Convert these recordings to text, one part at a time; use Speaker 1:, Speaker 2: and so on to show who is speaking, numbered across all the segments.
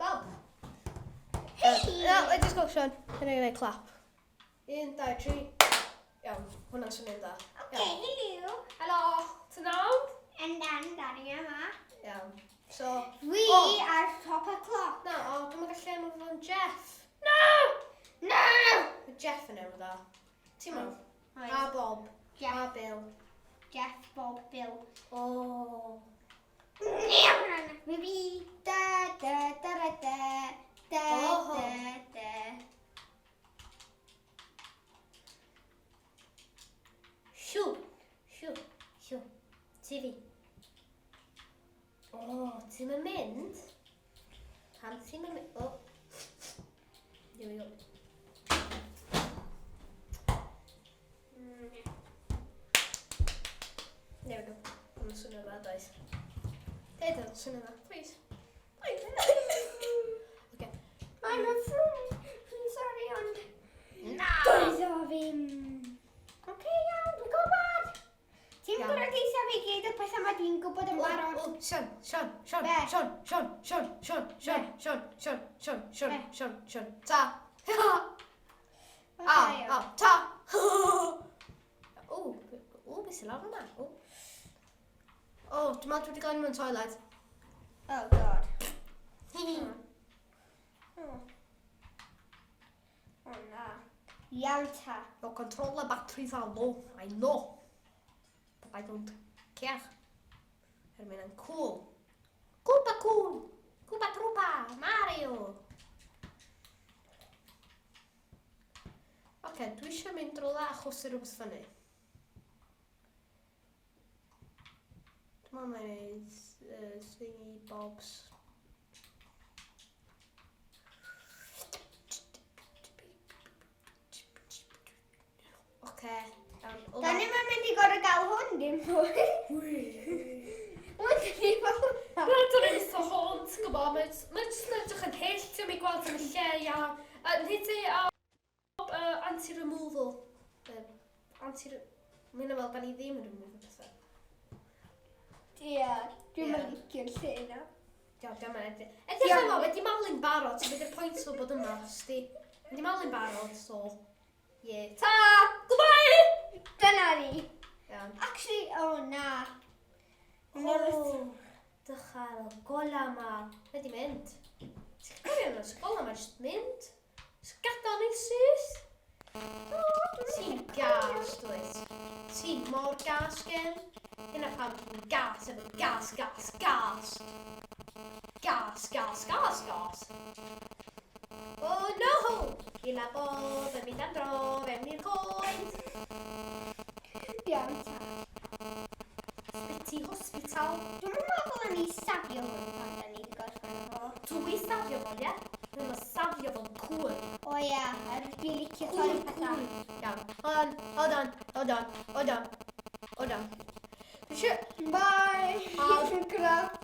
Speaker 1: Bob.
Speaker 2: Hey!
Speaker 1: Na, wait, just go, Sean. Hynny'n gwneud clap. 1, 2, 3. Iawn, hwnna'n swnio'n dda.
Speaker 2: Okay, hello.
Speaker 3: Helo, ti'n iawn?
Speaker 2: And dan, dan i yma.
Speaker 1: Iawn. So...
Speaker 2: We
Speaker 1: O!
Speaker 2: are top y clock.
Speaker 1: Na, o, dwi'n gallu enw fo'n Jeff.
Speaker 3: Na!
Speaker 2: No!
Speaker 1: Mae Jeff yn enw dda. Ti'n meddwl?
Speaker 2: Oes.
Speaker 1: A Bob.
Speaker 2: Jeff.
Speaker 1: A Bill.
Speaker 2: Jeff, Bob, Bill.
Speaker 1: O.
Speaker 2: Fi da da da da da da
Speaker 1: Oh.
Speaker 2: da da.
Speaker 1: Siw. Siw. Siw. Ti fi. O, ti'n mynd mynd? Pam ti'n mynd? O. Here we go. There we go. Mae'n swnio dda, does? Deud o'n swnio dda, please. Please. okay.
Speaker 2: I'm afraid. I'm sorry, ond...
Speaker 1: Na!
Speaker 2: Doedd o ddim. Oce, iawn, dwi'n gwybod. Ti'n
Speaker 1: Iawn.
Speaker 2: gwybod eisiau fi gyd y pethau ma dwi'n gwybod yn barod.
Speaker 1: O, Sian, Sian, Sian,
Speaker 2: Be?
Speaker 1: Sian, Sian, Sian, Sian, Sian,
Speaker 2: Be?
Speaker 1: Sian, Sian, Sian, Sian,
Speaker 2: Be?
Speaker 1: Sian, Sian, ta.
Speaker 2: Oce,
Speaker 1: A,
Speaker 2: iawn.
Speaker 1: a, ta. O, o, beth sy'n lawr yma? O. O, dwi'n meddwl dwi wedi gael mewn toilet.
Speaker 2: Oh, God. Oh. Oh, na. Iawn ta.
Speaker 1: Your controller batteries are low, I know. But I don't care. Er mae'n cool. Koopa cool! Koopa Troopa! Mario! Oce, okay, dwi eisiau mynd rhywle achos i rhywbeth fyny. Dwi'n meddwl mae'n neud thingy bobs. Oce, iawn.
Speaker 2: Da ni'n mynd i gorau gael hwn dim mwy. Wy'n ni fel hwnna.
Speaker 3: Na, dyna ni so hwn, ti'n gwybod, mae'n mae jyst yn edrych yn hyll, ti'n mynd gweld yn y lle iawn. Nid ei
Speaker 1: Anti-removal. Anti... Mae'n fel, da ni ddim yn remove pethau.
Speaker 2: Ie, dwi'n
Speaker 1: Ie.
Speaker 2: mynd licio'r lle yna.
Speaker 1: Diolch, diolch yn edrych. Edrych yma, wedi malu'n barod, so beth yw'r pwynt o bod yma, sti. Wedi malu'n barod, so... Yeah. Ta! Goodbye!
Speaker 2: Dyna ni.
Speaker 1: Iawn.
Speaker 2: Actually, oh na.
Speaker 1: O, dychar y gola ma. Wedi mynd. Ti'n cofio yna, y gola ma jyst mynd. Jyst gadael ni'n syth. Ti'n gas, dwyt. Ti'n mor gas gen. Hynna pam ti'n gas efo gas, gas, gas. Gas, gas, gas, gas. Oh no! Ila bob yn mynd am dro fewn i'r coed.
Speaker 2: Iawn ta.
Speaker 1: Sbyty hospital.
Speaker 2: Dwi'n meddwl yn ni safio hwn pan da ni wedi gorffen fo.
Speaker 1: Dwi safio fo, ie? Dwi'n safio fo'n cwl.
Speaker 2: O ia, er dwi'n licio torri
Speaker 1: Cwl,
Speaker 2: pethau.
Speaker 1: cwl. Iawn. Hold on, hold on, hold on, hold on. Hold on. Dwi eisiau...
Speaker 2: Minecraft.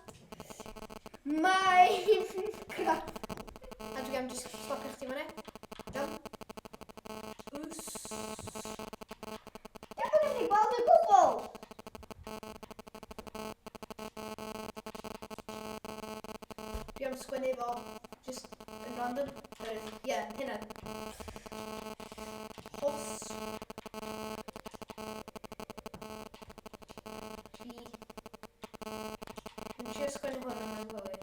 Speaker 2: Minecraft.
Speaker 1: A dwi am just stopio chdi fyny. Iawn. Ws.
Speaker 2: Dwi'n yn gallu gweld y gwbl.
Speaker 1: Dwi am sgwennu fo just yn random. Ie, yeah, hynna. Hos. P. Dwi'n trio sgwennu hwn yn anghywir.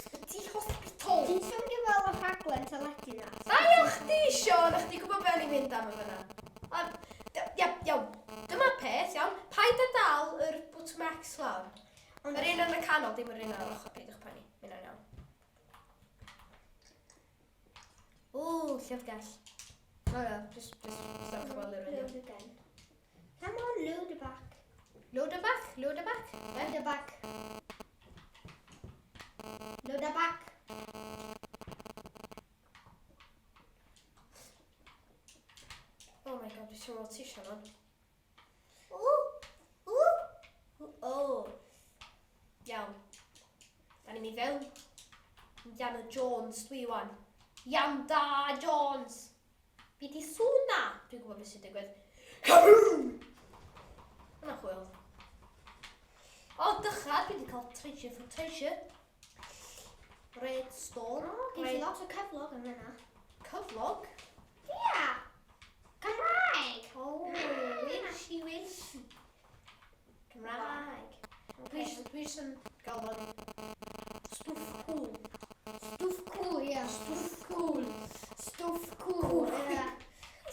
Speaker 1: Sbyty hospital.
Speaker 2: Ti'n swnio fel y rhaglen teledu na.
Speaker 1: Da iawn chdi, Sean, a chdi gwybod be o'n i'n mynd am y fyna. Ond, ia, iawn, dyma peth, iawn. Paid â dal yr botwm X lawr. Ond yr un yn y canol, dim yr un ar ochr, peidiwch poeni. Mae hynna'n iawn. Ww, llyfrgell. O ia, just stop gweld yr un.
Speaker 2: Load again. Come on, load it back.
Speaker 1: Load it back, load it back.
Speaker 2: Load it back. Load it back.
Speaker 1: Oh my god, dwi'n teimlo ti eisiau man. Ww, ww, oh. Iawn. Da ni'n mynd fewn. Indiana Jones dwi wan. Ianda Jones! Fi di sŵn na! Dwi'n gwybod beth sy'n digwydd. Kaboom! Yna chwil. O, dycha, dwi wedi cael treasure for treasure. Redstone.
Speaker 2: O, gen ti lot o cyflog yn yna.
Speaker 1: Cyflog?
Speaker 2: Ia! Cymraeg!
Speaker 1: O, wish i wish. Cymraeg. Dwi jyst yn gael fo'n stwff cool.
Speaker 2: Stwff cool, ia. Stwff cool. Stwff cool, ia.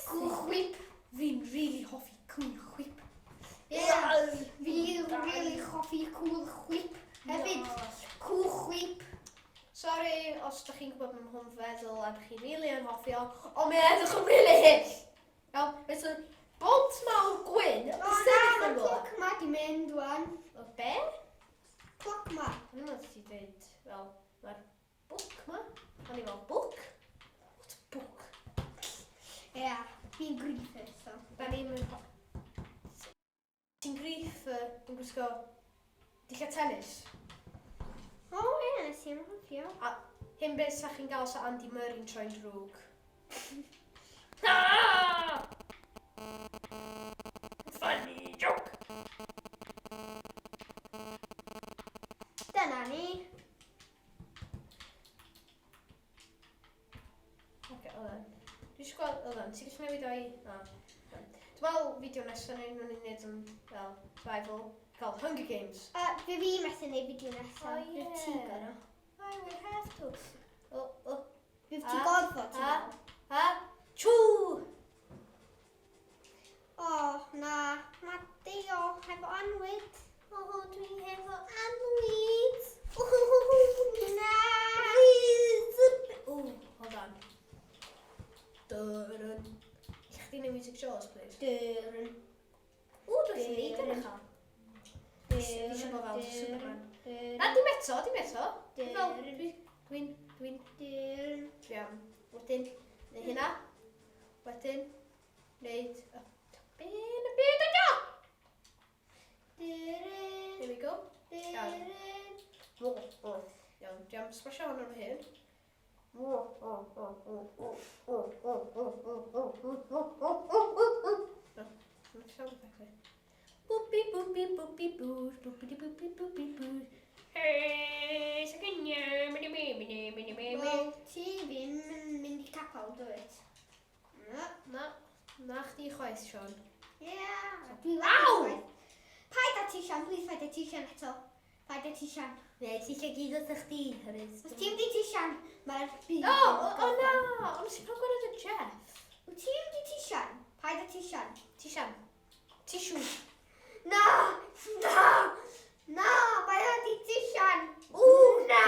Speaker 2: Cool whip.
Speaker 3: Fi'n really hoffi cool whip.
Speaker 2: Ia. Fi'n really hoffi cool whip. Hefyd, cool whip.
Speaker 1: Sorry os da chi'n gwybod beth mae hwn feddwl a da chi'n really yn hoffi o, ond mae'n edrych yn really hyll. Iawn, it's a bont mawr gwyn.
Speaker 2: O na, mae'r cloc ma di mynd wan.
Speaker 1: O be?
Speaker 2: Cloc ma.
Speaker 1: O'n i'n meddwl ti dweud, fel, mae'r book ma. O'n i'n fel, book? What book?
Speaker 2: Ie, yeah, fi'n griefer, so.
Speaker 1: Da ni'n mynd... Ti'n griefer yn gwisgo dillad tennis?
Speaker 2: O oh, ie, yeah, nes i'n hofio.
Speaker 1: A hyn beth sa chi'n gael sa Andy Murray'n troi'n drwg?
Speaker 3: Ah! Funny joke!
Speaker 2: Dyna ni.
Speaker 1: Oce, oedd o'n. Dwi eisiau gweld, oedd o'n. Ti'n gallu newid o i... Na. Dwi'n meddwl fideo nesaf ni'n nhw'n neud yn fel survival, cael Hunger Games.
Speaker 2: Fi fi methu neud fideo nesaf.
Speaker 1: Oh,
Speaker 2: Fydd ti'n
Speaker 1: ie.
Speaker 2: gorfod.
Speaker 1: I will have to. O, o,
Speaker 2: Fydd ti'n gorfod, ti'n
Speaker 1: a,
Speaker 2: meddwl.
Speaker 1: a, chw!
Speaker 2: O, na. Mae Dio hefo anwyd.
Speaker 1: O, dwi hefo anwyd.
Speaker 2: Na!
Speaker 1: O, hold on. Dyrun. Lle chdi neud music Jaws, please?
Speaker 2: Dyrn.
Speaker 1: O, dwi'n gallu neud yn uchel. Fi eisiau bod fel Superman. Na, dim eto, dim eto. Dwi'n fel, dwi'n, dwi'n,
Speaker 2: Dyrn.
Speaker 1: dwi am. Wedyn, neu hynna. Wedyn, wneud y be yn y byd yna!
Speaker 2: Dyrn.
Speaker 1: There we go.
Speaker 2: Dyrn.
Speaker 1: Iawn, dwi am smasho hwn o'r hyn. No, sound effect fi. Boopy boopy boopy boo, boopy boopy boopy boo.
Speaker 3: Hey, sa mini mi mini mini mi mi.
Speaker 2: Wel, ti ddim yn mynd i capel, dwyt? Na.
Speaker 1: Na, na chdi chwaith, Sean.
Speaker 2: Ie, dwi
Speaker 1: Aw!
Speaker 2: wedi chwaith. Paid â tisian, please paid â tisian eto. Paid â tisian.
Speaker 1: Ne, ti eisiau gyd wrth chdi, herwydd.
Speaker 2: Os ti'n mynd i tisian, mae'r byd
Speaker 1: O,
Speaker 2: yn
Speaker 1: o, o
Speaker 2: gorffen.
Speaker 1: na! Ond nes i cael gwared o Jeff.
Speaker 2: Wyt ti'n mynd i tisian? Paid â tisian.
Speaker 1: Tisian. Tisiw.
Speaker 2: Na! Na! Na! Paid â di tisian! Ww, na!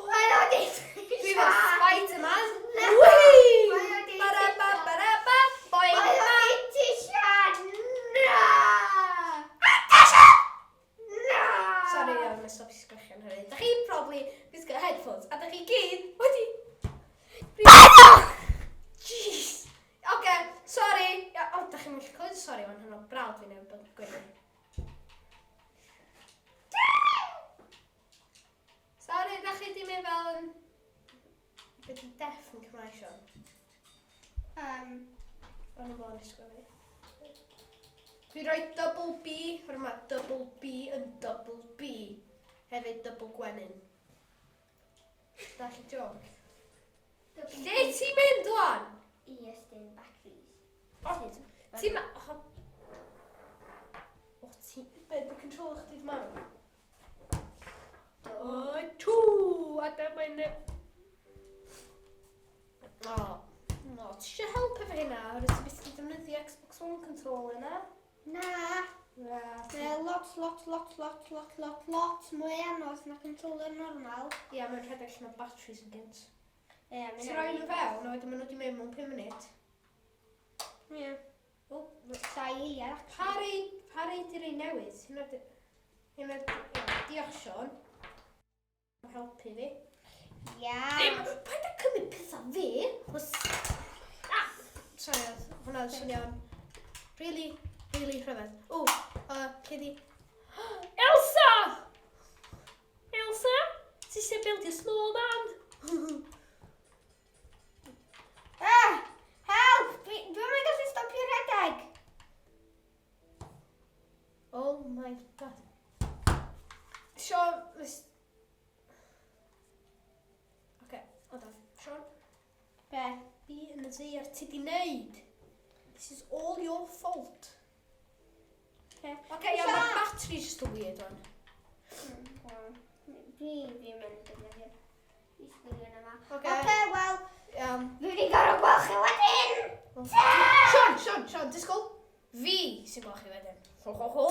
Speaker 2: Paid â di
Speaker 1: Dwi fel
Speaker 2: tisian!
Speaker 1: Spider-Man.
Speaker 2: Na!
Speaker 1: Whee!
Speaker 2: Paid â di
Speaker 1: Ba-ra-ba-ba-ra-ba. Boing!
Speaker 2: Paid â di tisian! Na! Na!
Speaker 1: Sorry, iawn, mae stop sgrechian hynny. Da chi probably gwisgo headphones, a da chi gyd wedi... Jeez! Oce, sorry. Ia, o, da chi'n mynd clywed sorry fan hynny, brawd fi newydd bod yn gwyno. Sorry, da chi di mynd fel yn... Be di deaf yn Cymraeg, Sean? O'n i'n bod yn disgwyl fi. Dwi'n rhoi double B, oherwydd mae double B yn double B. Hefyd double gwenyn. Dall y joke. Lle ti'n mynd wan?
Speaker 2: I ystyn batteries.
Speaker 1: O, ti'n ma... O, o ti... Be, di controller chdi di marw?
Speaker 3: O, tŵ! A dyma ni.
Speaker 1: O, no, ti eisiau help efo hynna? Oherwydd ti byth di defnyddio Xbox One controller na?
Speaker 2: Na!
Speaker 1: Na.
Speaker 2: Mae lot, lot, lot, lot, lot, lot, lot mwy anodd na controller normal.
Speaker 1: Ia, mae'n rhedeg allan o batteries yn gynt.
Speaker 2: Ie,
Speaker 1: Ti'n rhoi nhw fewn, a wedyn maen nhw wedi mynd mewn 5 munud.
Speaker 2: Ie.
Speaker 1: O,
Speaker 2: Llai eiliad, actually.
Speaker 1: Pa rei, pa rei di rei newydd? Hynna di... Hynna di... Ia, diolch Sean. Am helpu fi.
Speaker 2: Ia.
Speaker 1: Dim, paid â cymryd pethau fi. Os... Ah! Sorry, oedd hwnna'n swnio'n really, really rhyfedd. O, lle di...
Speaker 3: Elsa! Elsa? Ti eisiau build your snowman?
Speaker 2: Ah! Help! Dwi'n mynd gallu stopio rhedeg.
Speaker 1: Oh my God. Sean, nes...
Speaker 2: Be?
Speaker 1: Be yn y ddaear ti di wneud? This is all your fault.
Speaker 2: Be?
Speaker 1: Oce, iawn, mae'r battery just yn weird one.
Speaker 2: Dwi ddim yn defnyddio. I sgwylio yma.
Speaker 1: Oce.
Speaker 2: Oce, wel,
Speaker 1: Iawn.
Speaker 2: fi wedi gorfod gweld chi wedyn!
Speaker 1: Sean, Sean, Sean, disgwyl. Fi sy'n gweld chi wedyn. Ho, ho, ho.